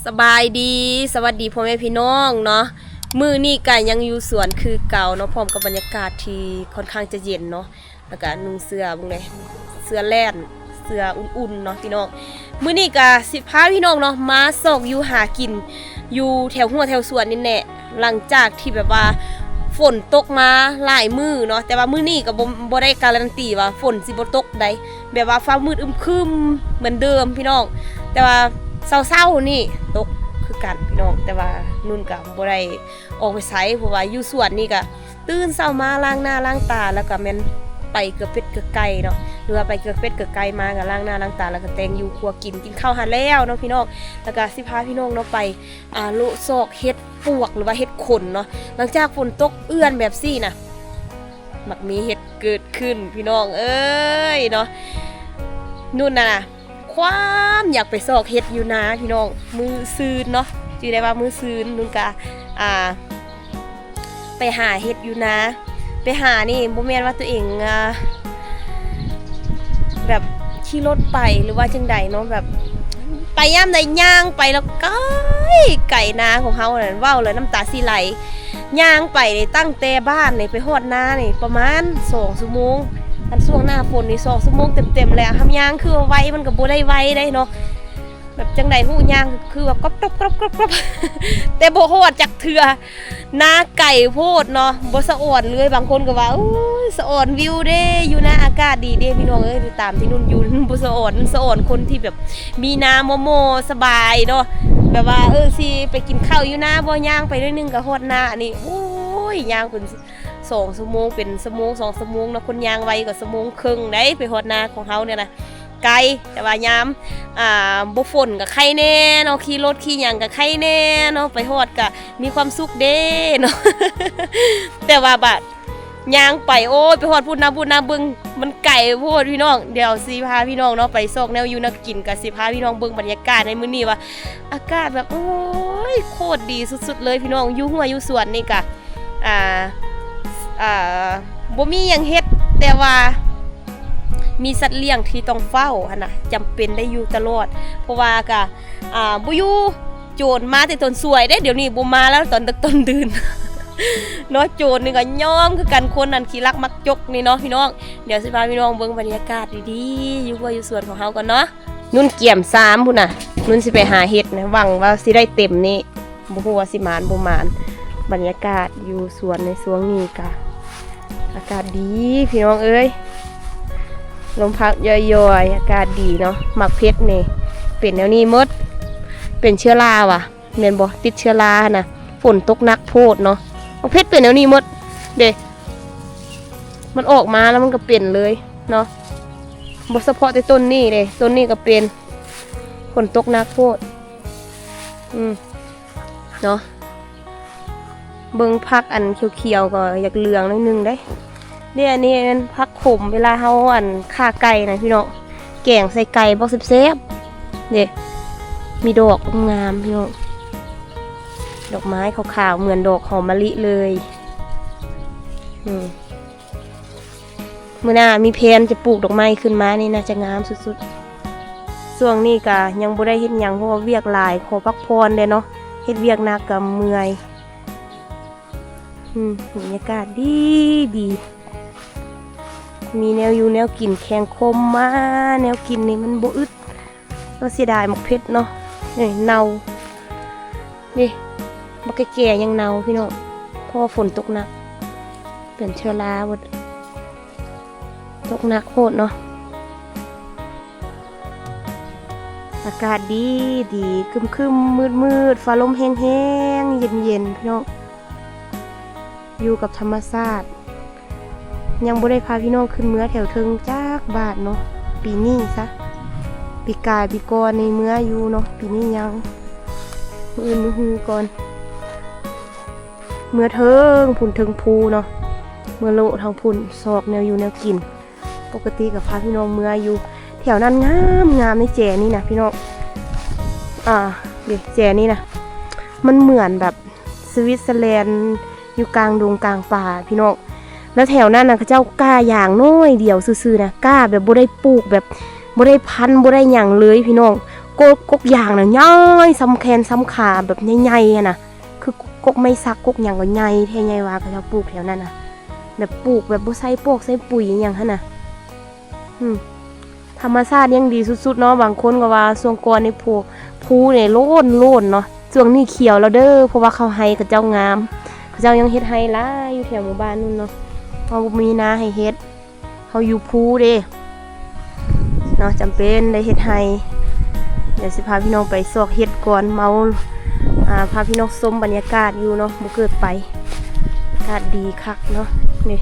ສະບາຍດີ ສະຫວັດດີພໍ່ແມ່ພີ່ນ້ອງເນາະ. ມື້ນີ້ກະຍັງຢູ່ສວນຄືເກົ່າເນາະ ພ້ອມກັບບັນຍາກາດທີ່ຄ່ອນຂ້າງຈະເຢັນເນາະ ແລ້ວກະນຸ່ງເສື້ອເບິ່ງແດ່ ເສື້ອແລ່ນ ເສື້ອອຸ່ນໆເນາະພີ່ນ້ອງ. ມື້ນີ້ກະຊິພາພີ່ນ້ອງເນາະ ມາຊອກຢູ່ຫາກິນຢູ່ແຖວຮົ້ວແຖວສວນນີ້ແຫຼະ. ຫຼັງຈາກທີ່ແບບວ່າຝົນຕົກມາຫຼາຍມື້ເນາະ ແຕ່ວ່າມື້ນີ້ກໍບໍ່ ບໍ່ໄດ້ກາລັນຕີວ່າຝົນຊິບໍ່ຕົກໃດ໋ ແບບວ່າຟ້າມືດອຶ້ມຄຶມເໝືອນເດີມພີ່ນ້ອງ. ແຕ່ວ່າເຊົ້າໆນີ້ຕົກຄືກັນພີ່ນ້ອງ ແຕ່ວ່ານຸ່ນກໍບໍ່ໄດ້ອອກໄປໃສ ເພາະວ່າຢູ່ສວນນີ້ກໍຕື່ນເຊົ້າມາລ້າງໜ້າລ້າງຕາ ແລ້ວກໍແມ່ນໄປເກືອເປັດເກືອໄກ່ເນາະ ຫຼືວ່າໄປເກືອເປັດເກືອໄກ່ມາກໍລ້າງໜ້າລ້າງຕາ ແລ້ວກໍແຕ່ງຢູ່ຄົວກິນ ກິນເຂົ້າຫາແລ້ວເນາະພີ່ນ້ອງ. ແລ້ວກໍຊິພາພີ່ນ້ອງເນາະໄປ ອ່າ ໂລະຊອກເຫັດປວກ ຫຼືວ່າເຫັດຂົນເນາະ. ຫຼັງຈາກຝົນຕົກເອື້ອນແບບຊີ້ນະ ມັກມີເຫັດເກີດຂຶ້ນພີ່ນ້ອງເອີຍເນາະ. ນຸ່ນນະ ຄວາມຢາກໄປຊອກເຫັດຢູ່ນາພີ່ນ້ອງ ມື້ຊືນເນາະ ຈື່ໄດ້ວ່າມື້ຊືນນຸ່ນກະ ອ່າ ໄປຫາເຫັດຢູ່ນາ ໄປຫານີ້ບໍ່ແມ່ນວ່າຕົວເອງ ອ່າ ແບບຂີ່ລົດໄປ ຫຼືວ່າຈັ່ງໃດເນາະ ແບບໄປຍາມໃດຍ່າງໄປແລ້ວໄກ ໄກນາຂອງເຮົານັ້ນ ເວົ້າແລ້ວນ້ຳຕາຊິໄຫຼ. ຍ່າງໄປຕັ້ງແຕ່ບ້ານນີ້ໄປຮອດນານີ້ປະມານສອງຊົ່ວໂມງ ຄັນຊ່ວງໜ້າຝົນນີ້ສອງຊົ່ວໂມງເຕັມໆ ແລ້ວຫາຍ່າງຄືວ່າໄວ ມັນກໍບໍ່ໄດ້ໄວໃດເນາະ ແບບຈັ່ງໃດຮູ້ ຍ່າງຄືວ່າກອບໆໆໆ ແຕ່ບໍ່ຮອດຈັກເທື່ອ. ນາໄກໂພດເນາະ ບໍ່ສະອອນເລີຍ. ບາງຄົນກໍວ່າ ໂອ້ຍ ສະອອນວິວເດ້ ຢູ່ນາອາກາດດີເດ້ ພີ່ນ້ອງເອີຍ. ຕາມທີ່ນຸ່ນຢູ່ ບໍ່ສະອອນ ສະອອນຄົນທີ່ແບບມີນາໝໍ່ໆ ສະບາຍເນາະ ແບບວ່າ ເອີ ຊິໄປກິນເຂົ້າຢູ່ນາບໍ່ ຍ່າງໄປໜ້ອຍໜຶ່ງກໍຮອດນາ. ອັນນີ້ ໂອ້ຍ ຍ່າງເປັນສອງຊົ່ວໂມງ ເປັນຊົ່ວໂມງສອງຊົ່ວໂມງເນາະ ຄົນຍ່າງໄວກໍຊົ່ວໂມງເຄິ່ງໃດ໋ ໄປຮອດນາຂອງເຮົານີ້ນະ. ໄກ ແຕ່ວ່າຍາມ ອ່າ ບໍ່ຝົນກໍໄຄແດ່ເນາະ ຂີ່ລົດຂີ່ຫຍັງກໍໄຄແດ່ເນາະ ໄປຮອດກໍມີຄວາມສຸກເດ້ເນາະ. ແຕ່ວ່າບາດຍ່າງໄປ ໂອ້ຍ ໄປຮອດພຸ້ນນະ ບຸນນະ ເບິ່ງ ມັນໄກໂພດພີ່ນ້ອງ. ດຽວຊິພາພີ່ນ້ອງເນາະ ໄປຊອກແນວຢູ່ແນວກິນ ກໍຊິພາພີ່ນ້ອງເບິ່ງບັນຍາກາດໃນມື້ນີ້ວ່າ ອາກາດແບບ ໂອ້ຍ ໂຄດດີສຸດໆເລີຍພີ່ນ້ອງ. ຢູ່ຮົ້ວຢູ່ສວນນີ້ກະ ອ່າ ອ່າ ບໍ່ມີຫຍັງເຮັດ ແຕ່ວ່າມີສັດລ້ຽງທີ່ຕ້ອງເຝົ້າຫັ້ນນະ ຈຳເປັນໄດ້ຢູ່ຕະຫຼອດ ເພາະວ່າກະ ອ່າ ບໍ່ຢູ່ ໂຈນມາແຕ່ຕອນສວຍເດ້ ດຽວນີ້ບໍ່ມາແລ້ວຕອນດຶກຕອນດື່ນເນາະ. ໂຈນນີ້ກໍຍອມຄືກັນ ຄົນນັ້ນຂີ້ລັກມັກຈົກນີ້ເນາະພີ່ນ້ອງ. ດຽວຊິພາພີ່ນ້ອງເບິ່ງບັນຍາກາດດີໆ ຢູ່ຮົ້ວຢູ່ສວນຂອງເຮົາກ່ອນເນາະ. ນຸ່ນກຽມຊາມພຸ້ນນະ ນຸ່ນຊິໄປຫາເຫັດນະ ຫວັງວ່າຊິໄດ້ເຕັມນີ້ ບໍ່ຮູ້ວ່າຊິໝານບໍ່ໝານ. ບັນຍາກາດຢູ່ສວນໃນຊ່ວງນີ້ກະອາກາດດີພີ່ນ້ອງເອີຍ ລົມພັດຢອຍໆ ອາກາດດີເນາະ. ໝາກເຜັດນີ້ເປັນແນວນີ້ໝົດ ເປັນເຊື້ອລາຫວາ ແມ່ນບໍ່ ຕິດເຊື້ອລາຫັ້ນນະ ຝົນຕົກໜັກໂພດເນາະ. ໝາກເຜັດເປັນແນວນີ້ໝົດເດ້ ມັນອອກມາແລ້ວມັນກໍເປັນເລີຍເນາະ ບໍ່ສະເພາະແຕ່ຕົ້ນນີ້ເດ້ ຕົ້ນນີ້ກໍເປັນ ຝົນຕົກໜັກໂພດ ອືມ ເນາະ. ເບິ່ງຜັກອັນຂຽວໆກໍຢາກເຫຼືອງໜ້ອຍໜຶ່ງເດ້. ເດ້ ອັນນີ້ແມ່ນຜັກຂົມ ເວລາເຮົາອັນຂ້າໄກ່ນະພີ່ນ້ອງ ແກງໃສ່ໄກ່ບັກແຊບໆເດ້. ມີດອກງາມໆ ພີ່ນ້ອງ ດອກໄມ້ຂາວໆ ເໝືອນດອກຫອມມະລິເລີຍ ອືມ. ມື້ໜ້າມີແຜນຈະປູກດອກໄມ້ຂຶ້ນມານີ້ ໜ້າຈະງາມສຸດໆ. ຊ່ວງນີ້ກະຍັງບໍ່ໄດ້ເຮັດຫຍັງ ເພາະວ່າວຽກຫຼາຍ ຂໍພັກຜ່ອນແດ່ເນາະ ເຮັດວຽກໜັກກະເມື່ອຍ. ອືມ ບັນຍາກາດດີໆ ມີແນວຢູ່ແນວກິນແຄງຄົມມາ ແນວກິນນີ້ມັນບໍ່ອຶດ. ກໍເສຍດາຍໝາກເຜັດເນາະ ນີ້ເນົ່າ ນີ້ ບັກແກ່ໆຍັງເນົ່າພີ່ນ້ອງ ເພາະວ່າຝົນຕົກໜັກ ເປັນເຊື້ອລາເບິດ ຕົກໜັກໂພດເນາະ. ອາກາດດີໆ ຄຶມໆ ມືດໆ ຟ້າລົມແຮງໆ ເຢັນໆ ພີ່ນ້ອງ ຢູ່ກັບທຳມະຊາດ. ຍັງບໍ່ໄດ້ພາພີ່ນ້ອງຂຶ້ນເມືອແຖວເທິງຈັກບາດເນາະ ປີນີ້ຊະ. ປີກາຍປີກ່ອນນີ້ເມືອຢູ່ເນາະ ປີນີ້ຍັງ ມື້ອື່ນມື້ຮືກ່ອນ. ເມືອເທິງພຸ້ນ ເທິງພູເນາະ ເມືອໂລະທາງພຸ້ນ ຊອກແນວຢູ່ແນວກິນ. ປົກກະຕິກໍພາພີ່ນ້ອງເມືອຢູ່ແຖວນັ້ນ ງາມໆ ໃນແຈນີ້ນະພີ່ນ້ອງ. ອ່າ ເດ ແຈນີ້ນະ ມັນເໝືອນແບບ ສະວິດເຊີແລນ ຢູ່ກາງດົງກາງປ່າພີ່ນ້ອງ. ແລ້ວແຖວນັ້ນນະ ເຂົາເຈົ້າກ້າຢາງໜ້ອຍດຽວຊື່ໆນະ ກ້າແບບບໍ່ໄດ້ປູກ ແບບບໍ່ໄດ້ພັນ ບໍ່ໄດ້ຫຍັງເລີຍພີ່ນ້ອງ. ກົກ ກົກຢາງນະໃຫຍ່ ສ່ຳແຂນສ່ຳຂາ ແບບໃຫຍ່ໆຫັ້ນນະ ຄືກົກໄມ້ສັກ ກົກຫຍັງກໍໃຫຍ່ແທ້ ໃຫຍ່ວ່າເຂົາເຈົ້າປູກແຖວນັ້ນນະ ແບບປູກແບບບໍ່ໃສ່ປອກໃສ່ປຸ໋ຍອີ່ຫຍັງຫັ້ນນະ. ອືມ ທຳມະຊາດຍັງດີສຸດໆເນາະ. ບາງຄົນກໍວ່າຊ່ວງກ່ອນນີ້ພູ ພູນີ້ໂລ້ນໆເນາະ, ຊ່ວງນີ້ຂຽວແລ້ວເດີ້ ເພາະວ່າເຂົາໄຮ່ເຂົາເຈົ້າງາມ, ເຂົາເຈົ້າຍັງເຮັດໄຮ່ຫຼາຍຢູ່ແຖວໝູ່ບ້ານນັ້ນເນາະ. ເຮົາບໍ່ມີນາໃຫ້ເຮັດ ເຮົາຢູ່ພູເດ້ເນາະ, ຈຳເປັນໄດ້ເຮັດໄຮ່. ດຽວຊິພາພີ່ນ້ອງໄປຊອກເຫັດກ່ອນ ເມົາ ອາ ພາພີ່ນ້ອງຊົມບັນຍາກາດຢູ່ເນາະ, ບໍ່ເກີດໄປ. ອາກາດດີຄັກເນາະ. ນີ້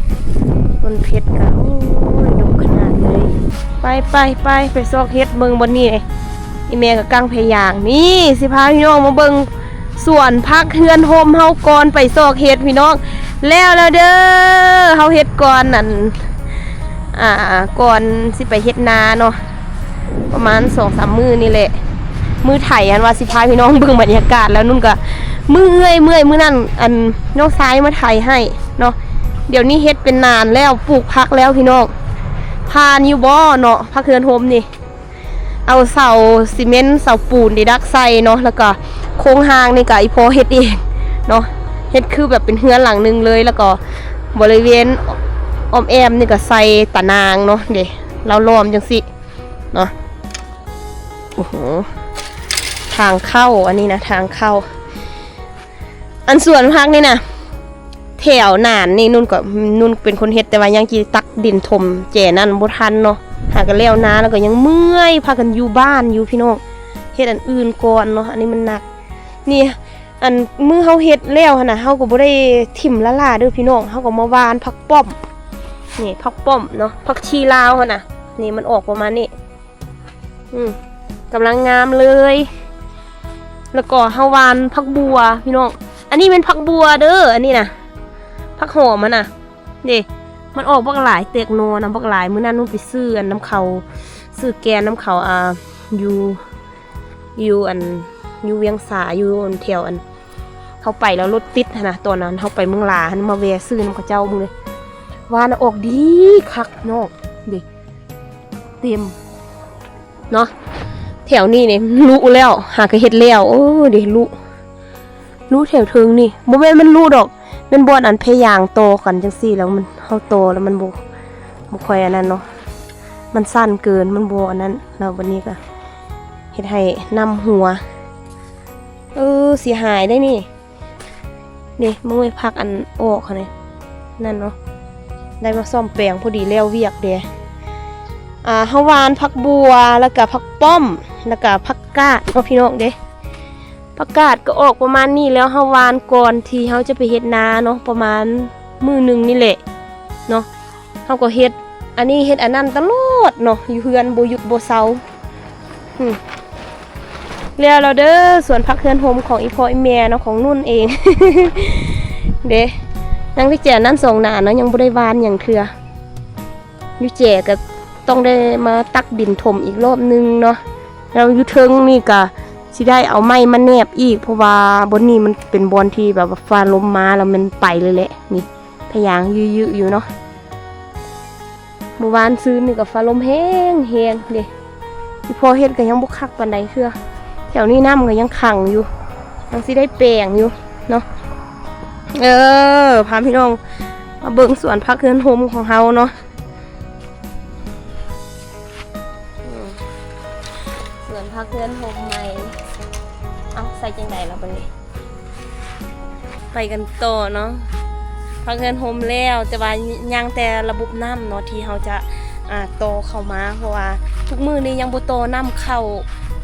ຕົ້ນເຜັດກະ ໂອ້ຍ ດົກຂະໜາດເລີຍ. ໄປ ໄປ ໄປ ໄປຊອກເຫັດເບິ່ງບ່ອນນີ້. ອີ່ແມ່ກໍກາງພະຍາງ. ນີ້ ຊິພາພີ່ນ້ອງມາເບິ່ງສວນຜັກເຮືອນຮົ່ມເຮົາກ່ອນໄປຊອກເຫັດພີ່ນ້ອງ. ແລ້ວແລ້ວເດີ້ ເຮົາເຮັດກ່ອນ ອັນ ອ່າ ກ່ອນຊິໄປເຮັດນາເນາະ ປະມານສອງສາມມື້ນີ້ແຫຼະ. ມື້ໄຖ ອັນວ່າຊິພາພີ່ນ້ອງເບິ່ງບັນຍາກາດ ແລ້ວນຸ່ນກໍເມື່ອຍ ເມື່ອຍ ມື້ນັ້ນ ອັນ ນ້ອງຊາຍມາໄຖໃຫ້ເນາະ. ດຽວນີ້ເຮັດເປັນນານແລ້ວ ປູກຜັກແລ້ວພີ່ນ້ອງ. ຜ່ານຢູ່ບໍ່ເນາະ ຜັກເຮືອນຮົ່ມນີ້? ເອົາເສົາຊີເມັນ ເສົາປູນດີດັກໃສ່ເນາະ, ແລ້ວກໍໂຄງຮ່າງນີ້ກໍອີ່ພໍ່ເຮັດເອງເນາະ, ເຮັດຄືແບບເປັນເຮືອນຫຼັງໜຶ່ງເລີຍ. ແລ້ວກໍບໍລິເວນອ້ອມແອ້ມນີ້ກໍໃສ່ຕາໜ່າງເນາະ, ເດ້ ລາວລ້ອມຈັ່ງຊີ້ເນາະ. ໂອ້ໂຫ ທາງເຂົ້າ ອັນນີ້ນະ ທາງເຂົ້າ ອັນສວນຜັກນີ້ນະ ແຖວໜານນີ້ ນຸ່ນກໍ ນຸ່ນເປັນຄົນເຮັດ, ແຕ່ວ່າຍັງຊິຕັກດິນຖົມແຈນັ້ນບໍ່ທັນເນາະ. ຫາກໍແລ້ວນາແລ້ວກໍຍັງເມື່ອຍ ພາກັນຢູ່ບ້ານຢູ່ພີ່ນ້ອງ, ເຮັດອັນອື່ນກ່ອນເນາະ, ອັນນີ້ມັນໜັກ. ນີ້ ອັນມື້ເຮົາເຮັດແລ້ວຫັ້ນນະ ເຮົາກໍບໍ່ໄດ້ຖິ້ມລ້າໆເດີ້ພີ່ນ້ອງ, ເຮົາກໍມາຫວ່ານຜັກປ້ອມ. ນີ້ຜັກປ້ອມເນາະ, ຜັກຊີລາວຫັ້ນນະ, ນີ້ມັນອອກປະມານນີ້. ອືມ ກຳລັງງາມເລີຍ. ແລ້ວກໍເຮົາຫວ່ານຜັກບົ່ວພີ່ນ້ອງ, ອັນນີ້ແມ່ນຜັກບົ່ວເດີ້ ອັນນີ້ນະ ຜັກຫອມຫັ້ນນະ. ເດ້ ມັນອອກບັກຫຼາຍ ແຕກໜໍ່ນຳບັກຫຼາຍ. ມື້ນັ້ນນຸ່ນໄປຊື້ອັນນຳເຂົາ ຊື້ແກນນຳເຂົາ ອ່າ ຢູ່ ຢູ່ອັນ ຢູ່ວຽງສາ ຢູ່ອັນແຖວອັນ ເຮົາໄປແລ້ວລົດຕິດຫັ້ນນະ, ຕອນນັ້ນເຮົາໄປເມືອງຫຼາຫັ້ນ ມາແວ່ຊື້ນຳເຂົາເຈົ້າ. ມື້ນີ້ຫວ່ານອອກດີຄັກເນາະ, ເດ້ ເຕັມເນາະ. ແຖວນີ້ນີ້ລຸແລ້ວ ຫາກໍເຮັດແລ້ວ. ໂອ້ ເດ້ລຸ ລຸແຖວເທິງນີ້ ບໍ່ແມ່ນມັນລຸດອກ, ແມ່ນບ່ອນອັນແພຍາງຕໍ່ກັນຈັ່ງຊີ້ ແລ້ວມັນ ເຮົາຕໍ່ແລ້ວມັນບໍ່ ບໍ່ຄ່ອຍອັນນັ້ນເນາະ, ມັນສັ້ນເກີນ ມັນບໍ່ອັນນັ້ນ. ແລ້ວບັດນີ້ກໍເຮັດໃຫ້ນ້ຳຮົ່ວ. ເອີ ເສຍຫາຍໄດ໋ນີ້. ນີ້ ເບິ່ງໄມ້ຜັກອັນອອກຫັ້ນນີ້ ນັ້ນເນາະ, ໄດ້ມາສ້ອມແປງພໍດີແລ້ວວຽກເດ້. ອ່າ ເຮົາຫວ່ານຜັກບົ່ວ ແລ້ວກະຜັກປ້ອມ ແລ້ວກະຜັກກາດເນາະ ພີ່ນ້ອງເດ້. ຜັກກາດກໍອອກປະມານນີ້ແລ້ວ, ເຮົາຫວ່ານກ່ອນທີ່ເຮົາຈະໄປເຮັດນາເນາະ, ປະມານມື້ໜຶ່ງນີ້ແຫຼະເນາະ. ເຮົາກໍເຮັດອັນນີ້ເຮັດອັນນັ້ນຕະຫຼອດເນາະ, ຢູ່ເຮືອນບໍ່ຢຸດບໍ່ເຊົາ. ອືມ ແລ້ວແລ້ວເດີ້ ສວນຜັກເຮືອນຮົ່ມຂອງອີ່ພໍ່ອີ່ແມ່ເນາະ, ຂອງນຸ່ນເອງເດ້. ຍັງໄດ້ແຈນັ້ນສອງໜ້າເນາະ, ຍັງບໍ່ໄດ້ຫວ່ານຫຍັງເທື່ອ. ຢູ່ແຈກໍຕ້ອງໄດ້ມາຕັກດິນຖົມອີກລອບໜຶ່ງເນາະ. ແລ້ວຢູ່ເທິງນີ້ກໍຊິໄດ້ເອົາໄມ້ມາແນບອີກ, ເພາະວ່າບ່ອນນີ້ມັນເປັນບ່ອນທີ່ແບບວ່າຟ້າລົມມາແລ້ວມັນໄປເລີຍແຫຼະ. ນີ້ ພະຍາງຢື້ໆຢູ່ເນາະ. ມື້ວານຊືນນີ້ກໍຟ້າລົມແຮງໆເດ້. ອີ່ພໍ່ເຮັດກໍຍັງບໍ່ຄັກປານໃດເທື່ອ. ແຖວນີ້ນ້ຳກໍຍັງຂັງຢູ່, ຍັງຊິໄດ້ແປງຢູ່ເນາະ. ເອີ ພາພີ່ນ້ອງມາເບິ່ງສວນຜັກເຮືອນຮົ່ມຂອງເຮົາເນາະ. ອືມ ສວນຜັກເຮືອນຮົ່ມໃໝ່. ເອົ້າ ໃສ່ຈັ່ງໃດລະບັດນີ້? ໄປກັນຕໍ່ເນາະ. ຜັກເຮືອນຮົ່ມແລ້ວ, ແຕ່ວ່າຍັງແຕ່ລະບົບນ້ຳເນາະ ທີ່ເຮົາຈະ ອ່າ ຕໍ່ເຂົ້າມາ, ເພາະວ່າທຸກມື້ນີ້ຍັງບໍ່ຕໍ່ນ້ຳເຂົ້າ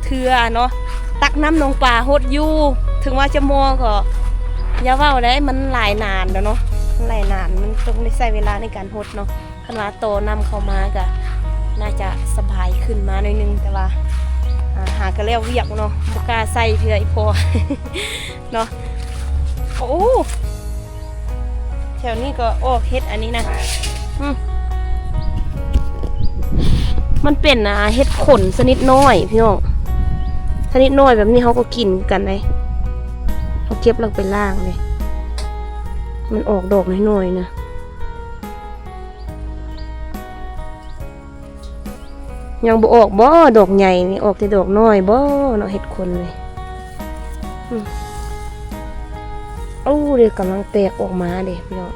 ເທື່ອເນາະ. ຕັກນ້ຳໜອງປາຫົດຢູ່, ເຖິງວ່າຈະໝໍ່ກໍຢ່າເວົ້າໄດ໋, ມັນຫຼາຍໜານແລ້ວເນາະ, ມັນຫຼາຍໜານ, ມັນຕ້ອງໄດ້ໃຊ້ເວລາໃນການຫົດເນາະ. ຄັນວ່າຕໍ່ນ້ຳເຂົ້າມາກໍໜ້າຈະສະບາຍຂຶ້ນມາໜ້ອຍໜຶ່ງ, ແຕ່ວ່າ ອ່າ ຫາກໍແລ້ວວຽກເນາະ, ບໍ່ກ້າໃສ່ເທື່ອອີ່ພໍ່ເນາະ. ໂອ້ ແຖວນີ້ກໍອອກເຫັດອັນນີ້ນະ. ອືມ ມັນເປັນ ອ່າ ເຫັດຂົນຊະນິດນ້ອຍພີ່ນ້ອງ, ຊະນິດນ້ອຍແບບນີ້ເຮົາກໍກິນຄືກັນເດ້. ເຮົາເກັບແລ້ວໄປລ້າງເດ້, ມັນອອກດອກນ້ອຍໆນະ. ຍັງບໍ່ອອກບໍ່ ດອກໃຫຍ່ນີ້ ອອກແຕ່ດອກນ້ອຍບໍ່ເນາະ ເຫັດຂົນນີ້. ອືມ ໂອ້ ເດ້ ກຳລັງແຕກອອກມາເດ້ພີ່ນ້ອງ.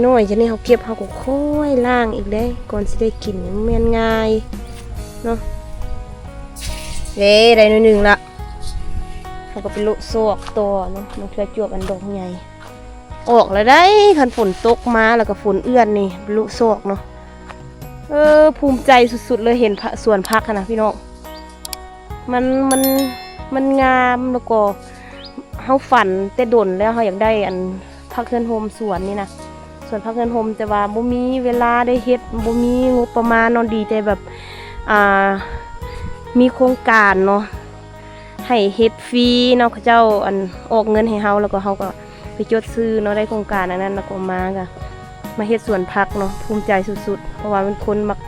ນ້ອຍໆ ຈັ່ງນີ້ເຮົາເກັບ ເຮົາກໍຄ່ອຍລ້າງອີກເດ້ ກ່ອນຊິໄດ້ກິນ ມັນແມ່ນງ່າຍເນາະ. ເດ້ ໄດ້ໜ້ອຍໜຶ່ງລະ ເຮົາກໍໄປໂລະຊອກຕໍ່ເນາະ ບາງເທື່ອຈວບອັນດອກໃຫຍ່ອອກແລ້ວໄດ໋. ຄັນຝົນຕົກມາແລ້ວກໍຝົນເອື້ອນນີ້ ໄປໂລະຊອກເນາະ. ເອີ ພູມໃຈສຸດໆ ເລີຍ ເຫັນພະ ສວນຜັກຫັ້ນນະພີ່ນ້ອງ. ມັນ ມັນ ມັນງາມ ແລ້ວກໍເຮົາຝັນແຕ່ດົນແລ້ວ ເຮົາຢາກໄດ້ອັນຜັກເຮືອນຮົ່ມສວນນີ້ນະ ສວນຜັກເຮືອນຮົ່ມ ແຕ່ວ່າບໍ່ມີເວລາໄດ້ເຮັດ ບໍ່ມີງົບປະມານເນາະ. ດີແຕ່ແບບ ອ່າ ມີໂຄງການເນາະ ໃຫ້ເຮັດຟຣີເນາະ ເຂົາເຈົ້າອັນອອກເງິນໃຫ້ເຮົາ ແລ້ວກໍເຮົາກໍ ໄປຈົດຊື່ເນາະ ໄດ້ໂຄງການອັນນັ້ນ ແລ້ວກໍມາ ກໍມາເຮັດສວນຜັກເນາະ. ພູມໃຈສຸດໆ ເພາະວ່າເປັນຄົນມັກ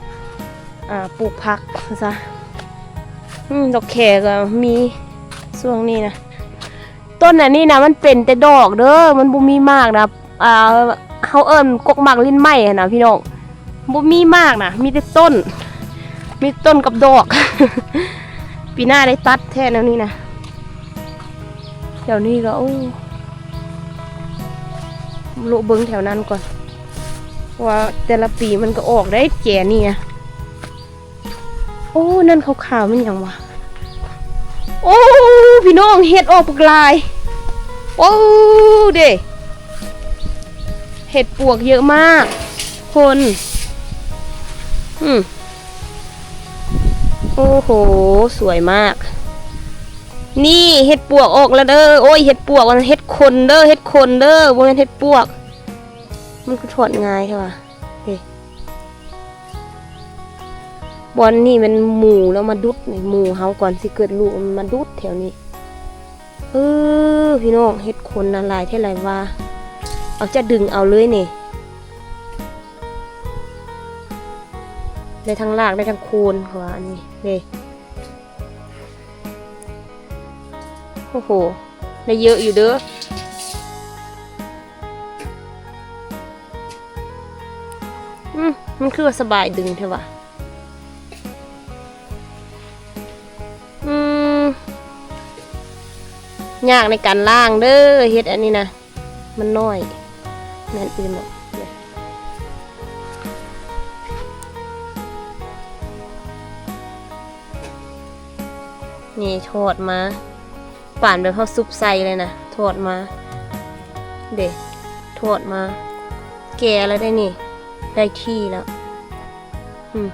ອ່າ ປູກຜັກຊະ. ອືມ ດອກແຄກໍມີຊ່ວງນີ້ນະ. ຕົ້ນອັນນີ້ນະ ມັນເປັນແຕ່ດອກເດີ ມັນບໍ່ມີໝາກນະ. ອ່າ ເຮົາເອີ້ນກົກໝາກລີ້ນໄມ້ຫັ້ນນະພີ່ນ້ອງ. ບໍ່ມີໝາກນະ ມີແຕ່ຕົ້ນ ມີແຕ່ຕົ້ນກັບດອກ. ປີໜ້າໄດ້ຕັດແທ້ແນວນີ້ນະ. ແຖວນີ້ກໍ ໂອ້ ໂລະເບິ່ງແຖວນັ້ນກ່ອນ ເພາະວ່າແຕ່ລະປີມັນກໍອອກໄດ໋ ແຈນີ້ນະ. ໂອ້ ນັ້ນຂາວໆ ແມ່ນຫຍັງຫວາ? ໂອ້ ພີ່ນ້ອງ ເຫັດອອກບັກຫຼາຍ. ໂອ້ ເດ້ ເຫັດປວກເຍີະມາກຄົນ. ອືມ ໂອ້ໂຫ ສວຍມາກ. ນີ້ເຫັດປວກອອກແລ້ວເດີ. ໂອ້ຍ ເຫັດປວກ ເຫັດຂົນເດີ ເຫັດຂົນເດີ ບໍ່ແມ່ນເຫັດປວກ. ມັນຄືຖອດງ່າຍແທ້ຫວາ? ເດ້ ບ່ອນນີ້ແມ່ນໝູແລ້ວມາດຸດນີ້ ໝູເຮົາກ່ອນຊິເກີດລູກມັນມາດຸດແຖວນີ້. ເອີ ພີ່ນ້ອງ ເຫັດຂົນນະ ຫຼາຍແທ້ຫຼາຍວ່າ ເອົາຈະດຶງເອົາເລີຍນີ້ ໄດ້ທັງຮາກໄດ້ທັງໂຄນ ເຂົາວ່າອັນນີ້ເດ້. ໂອ້ໂຫ ໄດ້ເຍີະຢູ່ເດີ. ອືມ ມັນຄືວ່າສະບາຍດຶງແທ້ຫວາ? ອືມ ຍາກໃນການລ້າງເດີ ເຫັດອັນນີ້ນະ ມັນນ້ອຍ. ແມ່ນອີ່ຫຼີບໍ? ນີ້ ຖອດມາ ປານແບບເຮົາຊຸບໃສ່ເລີຍນະ ຖອດມາ ເດ້ ຖອດມາ ແກ່ແລ້ວໄດ໋ນີ້ ໄດ້ທີ່ແລ້ວ. ອືມ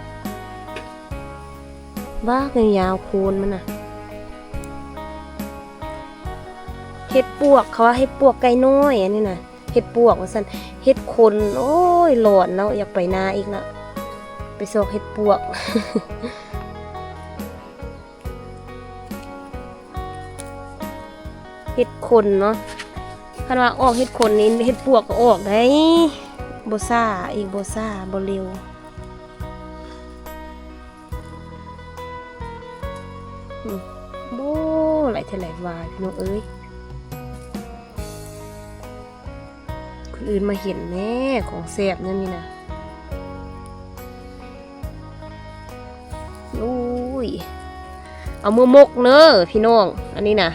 ບາກຍາວໂຄນມັນນະ. ເຫັດປວກ ເຂົາວ່າເຫັດປວກໄກ່ນ້ອຍ ອັນນີ້ນະ ເຫັດປວກວ່າຊັ້ນ ເຫັດຂົນ. ໂອ້ຍ ຫຼອນແລ້ວ ຢາກໄປນາອີກລະ ໄປຊອກເຫັດປວກ. ເຫັດຂົນເນາະ ຄັນວ່າອອກເຫັດຂົນນີ້ ເຫັດປວກກໍອອກໄດ໋ ບໍ່ຊ້າອີກ ບໍ່ຊ້າ ບໍ່ເລັວ. ອືມ ໂອ້ ຫຼາຍແທ້ຫຼາຍວ່າ ພີ່ນ້ອງເອີຍ. ຄົນອື່ນມາເຫັນແດ່ ຂອງແຊບແນວນີ້ນະ. ໂອ້ຍ ເອົາມືໝົກເນີພີ່ນ້ອງ ອັນນີ້ນະ.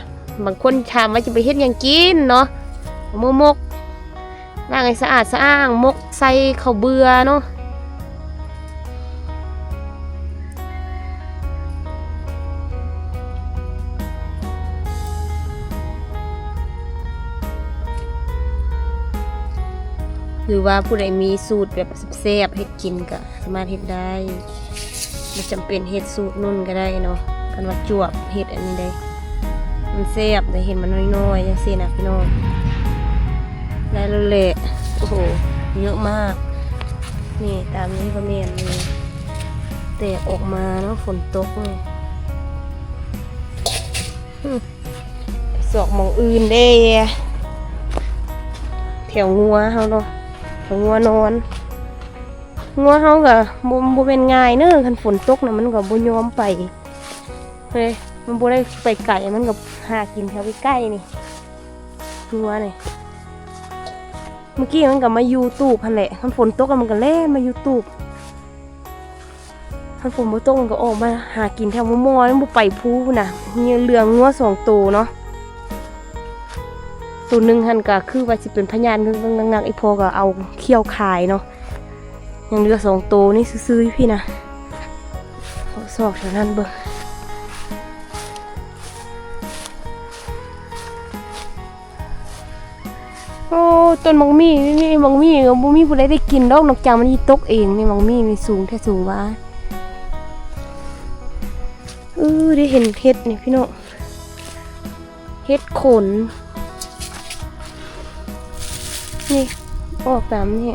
ບາງຄົນຖາມວ່າຈະໄປເຮັດຫຍັງກິນເນາະ ເອົາມືໝົກ ລ້າງໃຫ້ສະອາດສະອ້າງ ໝົກໃສ່ເຂົ້າເບືອເນາະ. ຫຼືວ່າຜູ້ໃດມີສູດແບບແຊບໆ ເຮັດກິນກະສາມາດເຮັດໄດ້ ບໍ່ຈຳເປັນເຮັດສູດນຸ່ນກະໄດ້ເນາະ. ຄັນວ່າຈວບເຮັດອັນນີ້ໄດ້ ມັນແຊບໄດ໋ ເຫັນມັນນ້ອຍໆ ຈັ່ງຊີ້ນະພີ່ນ້ອງ. ໄດ້ແລ້ວແຫຼະ ໂອ້ໂຫ ເຍອະມາກ. ນີ້ຕາມນີ້ກະແມ່ນນີ້ ແຕກອອກມາເນາະ ຝົນຕົກນີ້. ອືມ ຊອກໝ່ອງອື່ນເດ້ ແຖວງົວເຮົາເນາະ ແຖວງົວນອນ. ງົວເຮົາກະບໍ່ ບໍ່ແມ່ນງ່າຍເນີ ຄັນຝົນຕົກນະ ມັນກະບໍ່ຍອມໄປເດ້ ມັນບໍ່ໄດ້ໄປໄກ ມັນກະຫາກິນແຖວໃກ້ໆ ນີ້ ງົວນີ້. ມື້ກີ້ມັນກໍມາຢູ່ຕູບຫັ້ນແຫຼະ ຄັນຝົນຕົກມັນກໍແລ່ນມາຢູ່ຕູບ ຄັນຝົນບໍ່ຕົກມັນກໍອອກມາຫາກິນແຖວໝໍ່ໆ ມັນບໍ່ໄປພູພຸ້ນນະ. ມີເຫຼືອງົວສອງໂຕເນາະ ໂຕໜຶ່ງຫັ້ນກໍຄືວ່າຊິເປັນພະຍາດງຶກໆ ໜັກໆ ອີ່ພໍ່ກໍເອົາຂ້ຽວຄາຍເນາະ. ຍັງເຫຼືອສອງໂຕນີ້ຊື່ໆ ຢູ່ພີ້ນະ ເລາະຊອກແຖວນັ້ນເບິ່ງ. ໂອ້ ຕົ້ນໝາກໝີ່ ນີ້ໝາກໝີ່ກໍບໍ່ມີຜູ້ໃດໄດ້ກິນດອກ ນອກຈາກມັນຊິຕົກເອງ. ນີ້ໝາກໝີ່ນີ້ສູງແທ້ສູງວ່າ. ເອີ ໄດ້ເຫັນເຫັດນີ້ພີ່ນ້ອງ ເຫັດຂົນ ນີ້ອອກຕາມນີ້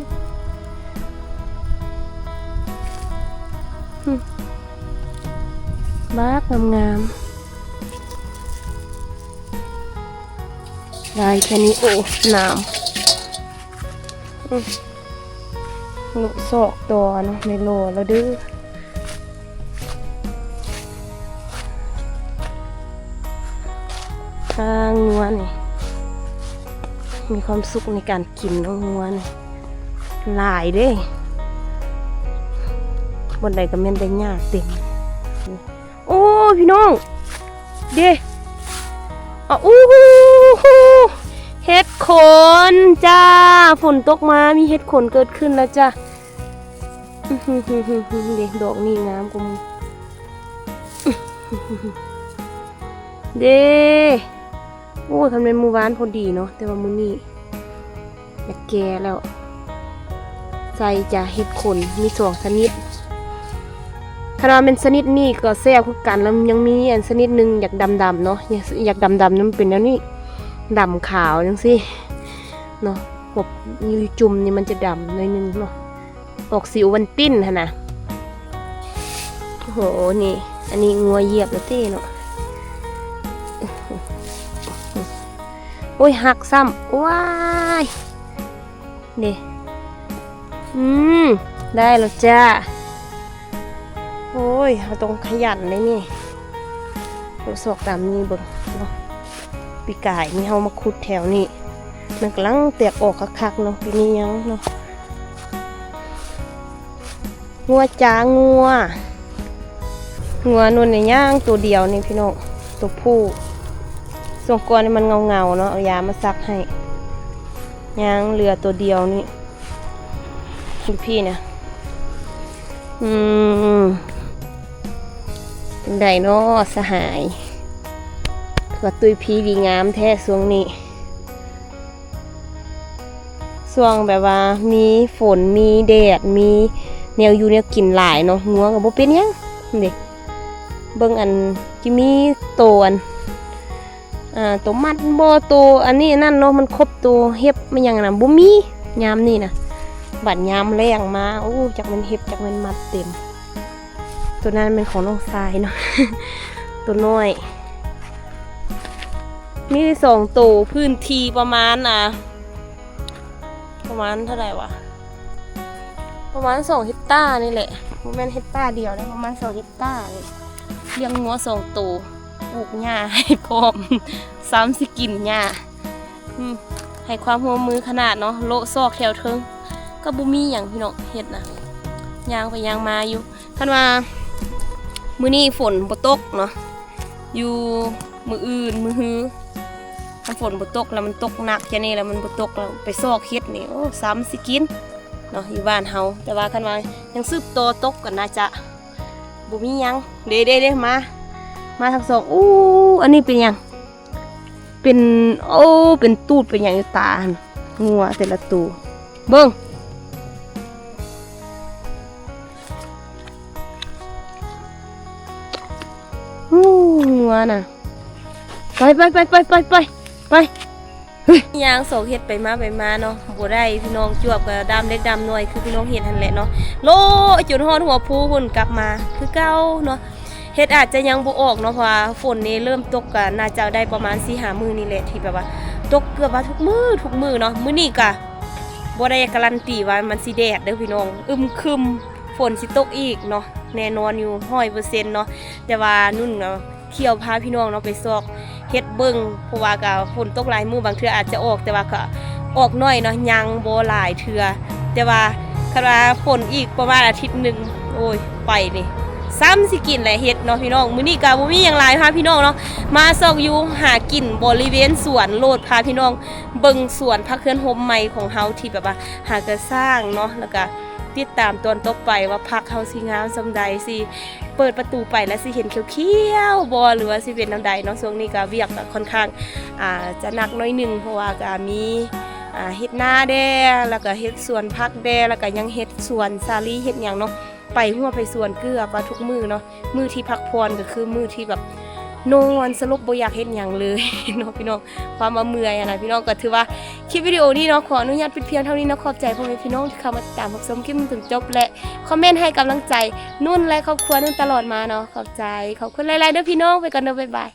ອື ບັກງາມໆ. ໄດ້ແຄ່ນີ້ ໂອ້ ໜາມ ອື ເລາະຊອກຕໍ່ເນາະ ໄດ້ລໍແລ້ວເດີ້. ອ່າ ງົວນີ້ມີຄວາມສຸກໃນການກິນເນາະ ງົວນີ້ຫຼາຍເດ້ ບ່ອນໃດກໍແມ່ນໄດ້ຫຍ້າເຕັມ. ໂອ້ ພີ່ນ້ອງ ເດ້ ອາ ອູ ເຫັດຂົນຈ້າ ຝົນຕົກມາມີເຫັດຂົນເກີດຂຶ້ນແລ້ວຈ້າ. ເດ້ ດອກນີ້ງາມກວ່າໝູ່ ເດ້. ໂອ້ຍ ຄັນແມ່ນມື້ວານພໍດີເນາະ ແຕ່ວ່າມື້ນີ້ຢາກແກ່ແລ້ວ. ໃສ່ຈ້າ ເຫັດຂົນມີສອງຊະນິດ ຄັນວ່າແມ່ນຊະນິດນີ້ກໍແຊບຄືກັນ ແລ້ວຍັງມີອັນຊະນິດໜຶ່ງຢາກດຳໆ ເນາະ ຢາກ ຢາກດຳໆ ມັນເປັນແນວນີ້ ດຳຂາວຈັ່ງຊີ້ເນາະ. ພົບຢູ່ຈຸ່ມນີ້ມັນຈະດຳໜ້ອຍໜຶ່ງເນາະ ອອກສີໂອວັນຕິນຫັ້ນນະ. ໂອ້ໂຫ ນີ້ ອັນນີ້ງົວຢຽບແລ້ວເຕ້ເນາະ. ໂອ້ຍ ຫັກຊ້ຳ ວ້າຍ ເດ້ ອືມ ໄດ້ແລ້ວຈ້າ. ໂອ້ຍ ເຮົາຕ້ອງຂະຫຍັນເດ້ນີ້ ເລາະຊອກຕາມນີ້ເບິ່ງເນາະ. ປີກາຍນີ້ເຮົາມາຂຸດແຖວນີ້ ມັນກຳລັງແຕກອອກຄັກໆ ເນາະ ປີນີ້ຍັງເນາະ. ງົວຈ້າ ງົວ ງົວໂນ່ນນີ້ຍ່າງໂຕດຽວນີ້ພີ່ນ້ອງ ໂຕຜູ້. ຊ່ວງກ່ອນນີ້ມັນເຫງົາໆ ເນາະ ເອົາຢາມາສັກໃຫ້ ຍ່າງເຫຼືອໂຕດຽວນີ້ ຢູ່ພີ້ນະ. ອືມ ຈັ່ງໃດເນາະສະຫາຍ ຄືວ່າຕຸ້ຍພີດີງາມແທ້ຊ່ວງນີ້. ຊ່ວງແບບວ່າມີຝົນ ມີແດດ ມີແນວຢູ່ແນວກິນຫຼາຍເນາະ ງົວກໍບໍ່ເປັນຫຍັງເດ້. ເບິ່ງອັນ ຈະມີໂຕອັນ ອ່າ ໂຕມັດບໍ່ ໂຕອັນນີ້ອັນນັ້ນເນາະ ມັນຄົບໂຕເຫັບ ມັນຫຍັງນະ ບໍ່ມີຍາມນີ້ນະ. ບັດຍາມແລ້ງມາ ໂອ້ ຈັກແມ່ນເຫັບ ຈັກແມ່ນມັດເຕັມ. ໂຕນັ້ນແມ່ນຂອງນ້ອງຊາຍເນາະ ໂຕນ້ອຍ. ມີສອງໂຕ ພື້ນທີ່ປະມານ ອ່າ ປະມານເທົ່າໃດຫວາ ປະມານສອງເຮັກຕານີ້ແຫຼະ ບໍ່ແມ່ນເຮັກຕາດຽວເດ້ ປະມານສອງເຮັກຕານີ້. ລ້ຽງງົວສອງໂຕ ປູກຫຍ້າໃຫ້ພ້ອມ ຊ້ຳຊິກິນຫຍ້າ. ອືມ ໃຫ້ຄວາມຮ່ວມມືຂະໜາດເນາະ ເລາະຊອກແຖວເທິງ ກໍບໍ່ມີຫຍັງພີ່ນ້ອງເຮັດນະ ຍ່າງໄປຍ່າງມາຢູ່. ຄັນວ່າມື້ນີ້ຝົນບໍ່ຕົກເນາະ ຢູ່ມື້ອື່ນມື້ຮື ຄັນຝົນບໍ່ຕົກແລ້ວ ມັນຕົກໜັກຈັ່ງນີ້ແລ້ວ ມັນບໍ່ຕົກແລ້ວ ໄປຊອກເຫັດນີ້ ໂອ້ ຊ້ຳຊິກິນເນາະ ຢູ່ບ້ານເຮົາ. ແຕ່ວ່າຄັນວ່າຍັງສືບຕໍ່ຕົກກໍໜ້າຈະບໍ່ມີຫຍັງ. ເດ້ໆໆ ມາ ມາທັງສອງ. ອູ້ ອັນນີ້ເປັນຫຍັງ? ເປັນ ໂອ້ ເປັນຕູດເປັນຫຍັງຢູ່ຕາຫັ້ນ ງົວແຕ່ລະໂຕ ເບິ່ງ ອູ້ ງົວນະ ໄປໆໆໆໆ ໄປ ຍ່າງຊອກເຫັດໄປມາໄປມາເນາະ ບໍ່ໄດ້ພີ່ນ້ອງ ຈວບກໍດາມເລັກດາມນ້ອຍ ຄືພີ່ນ້ອງເຫັນຫັ້ນແຫຼະເນາະ ເລາະຈົນຮອດຫົວພູພຸ້ນ ກັບມາຄືເກົ່າເນາະ. ເຫັດອາດຈະຍັງບໍ່ອອກເນາະ ເພາະວ່າຝົນນີ້ເລີ່ມຕົກ ກໍໜ້າຈະໄດ້ປະມານສີ່ຫ້າມື້ນີ້ແຫຼະ ທີ່ແບບວ່າຕົກເກືອບວ່າທຸກມື້ທຸກມື້ເນາະ. ມື້ນີ້ກໍບໍ່ໄດ້ກາຣັນຕີວ່າມັນຊິແດດເດີ້ພີ່ນ້ອງ ອຶມຄຶມ ຝົນຊິຕົກອີກເນາະ ແນ່ນອນຢູ່ຮ້ອຍເປີເຊັນເນາະ. ແຕ່ວ່ານຸ່ນ ອ່າ ທ່ຽວພາພີ່ນ້ອງເນາະ ໄປຊອກເຫັດເບິ່ງ ເພາະວ່າກໍຝົນຕົກຫຼາຍມື້ ບາງເທື່ອອາດຈະອອກ ແຕ່ວ່າກໍ ອອກໜ້ອຍເນາະ ຍັງບໍ່ຫຼາຍເທື່ອ ແຕ່ວ່າຄັນວ່າຝົນອີກປະມານອາທິດໜຶ່ງ ໂອ້ຍ ໄປນີ້ ຊ້ຳຊິກິນແຫຼະເຫັດເນາະພີ່ນ້ອງ. ມື້ນີ້ກໍບໍ່ມີຫຍັງຫຼາຍ ພາພີ່ນ້ອງເນາະ ມາຊອກຢູ່ຫາກິນບໍລິເວນສວນໂລດ ພາພີ່ນ້ອງເບິ່ງສວນຜັກເຮືອນໂຮມໃໝ່ຂອງເຮົາ ທີ່ແບບວ່າຫາກະສ້າງເນາະ ແລ້ວກະຕິດຕາມຕອນຕໍ່ໄປວ່າຜັກເຮົາຊິງາມສ່ຳໃດ ຊິເປີດປະຕູໄປແລ້ວຊິເຫັນຂຽວໆບໍ່ ຫຼືວ່າຊິເປັນແນວໃດເນາະ. ຊ່ວງນີ້ກໍວຽກກໍຄ່ອນຂ້າງ ອ່າ ຈະໜັກໜ້ອຍໜຶ່ງ ເພາະວ່າກໍມີ ອ່າ ເຮັດນາແດ່ ແລ້ວກໍເຮັດສວນຜັກແດ່ ແລ້ວກໍຍັງເຮັດສວນສາລີ ເຮັດຫຍັງເນາະ ໄປຮົ້ວໄປສວນເກືອບວ່າທຸກມື້ເນາະ. ມື້ທີ່ພັກຜ່ອນກໍຄືມື້ທີ່ແບບນອນສະຫຼົບ ບໍ່ຢາກເຮັດຫຍັງເລີຍເນາະພີ່ນ້ອງ ຄວາມວ່າເມື່ອຍຫັ້ນນະພີ່ນ້ອງ. ກໍຖືວ່າຄລິບວິດີໂອນີ້ເນາະ ຂໍອະນຸຍາດປິດພຽງເທົ່ານີ້ເນາະ. ຂອບໃຈພໍ່ແມ່ພີ່ນ້ອງທີ່ເຂົ້າມາຕິດຕາມຮັບຊົມຄລິບຈົນຈົບ ແລະ ຄອມເມັນໃຫ້ກຳລັງໃຈນຸ່ນ ແລະ ຄອບຄົວນຸ່ນຕະຫຼອດມາເນາະ. ຂອບໃຈ ຂອບຄຸນຫຼາຍໆເດີພີ່ນ້ອງ ໄປກ່ອນເດີ ບາຍບາຍ.